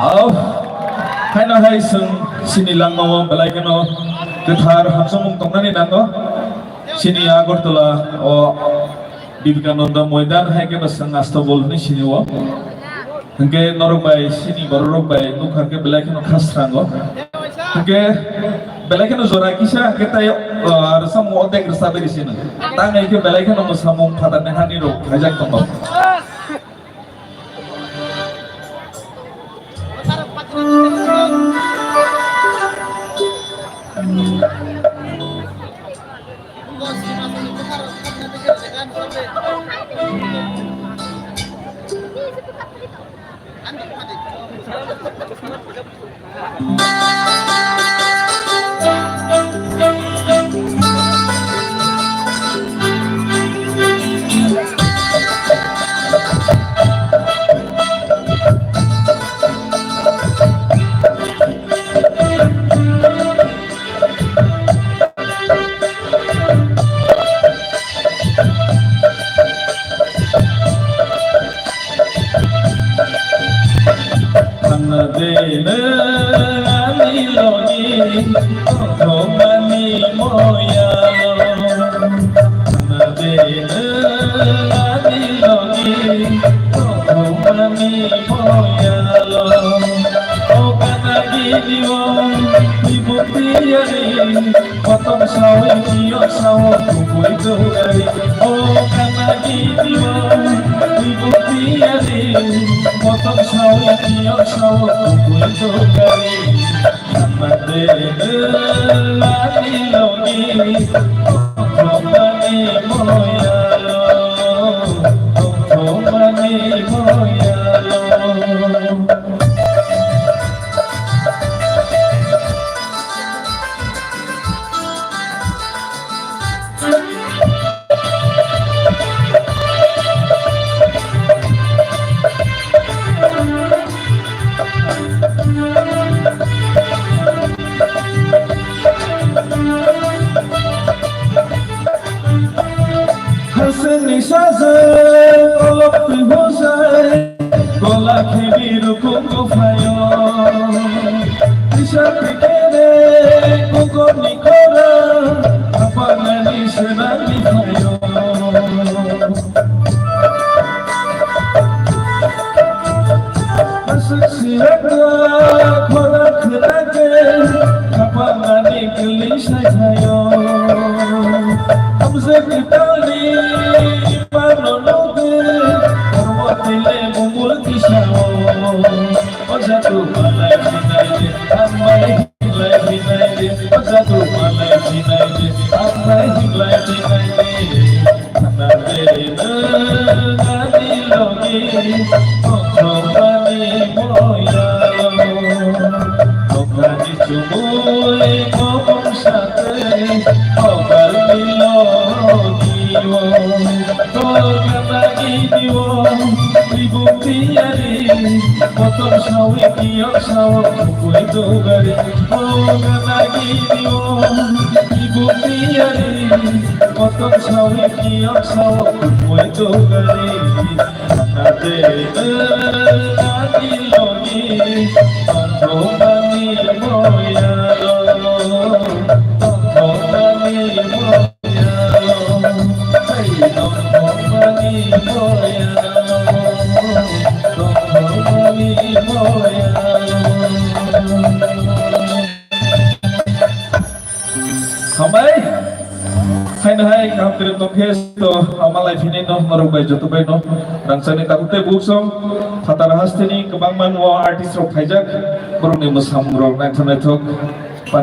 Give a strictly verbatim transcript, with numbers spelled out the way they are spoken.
Au, haino hai chwng chini langmao belai kheno kwthar hamjakmung tongnani nango. Chini Agartala o Vivekananda Moidan hai khe bo chwng Astabol hinwi sini o. Hwnkhe norok bai chini borok rok bai nukha khe belai kheno kha srango. Hwnkhe belai kheno jora kisa hwnkhe tei, o, rwchapmung odek rwchapwi rw sino. Tang hai khe belai kheno mwsamung phatarni hani rok khaijak tongo. Kotom sawi tiyok sawo kubui tugari. O kana gini o, ibu tiyari. Kotom sawi tiyok sawo kubui tugari. Amade lani logi, komani moyalo, komani moyalo. Kuku phayo, kisa pikere kuku nikora, apa nani senani phayo. Asuk siraka khora khorake, apa nani keli sai phayo. Hamse kitali pano noke, kormo tile bumul kisao. Oja tu malai sinai de, amai hinglai sinai de. Oja tu malai sinai de, amai hinglai sinai de. Nadi logi, nadi logi, nadi logi, nadi logi. Nokani chumui kokom satwi, nokani logiwo, nokani diwo, ibu tiyari, kotom sawi tiyok sao, kukui tugari, nokani diwo, ibu tiyari, kotom sawi tiyok sao, kukui tugari. Hambai. Haino hai kaham kwrwng tongkhe to ama lai phini no norok bai joto bai no rangchakni tabuk tei buksong phatar hasteni kwbangma no artist rok phaijak, borokni mwsamung rok naithok naithok.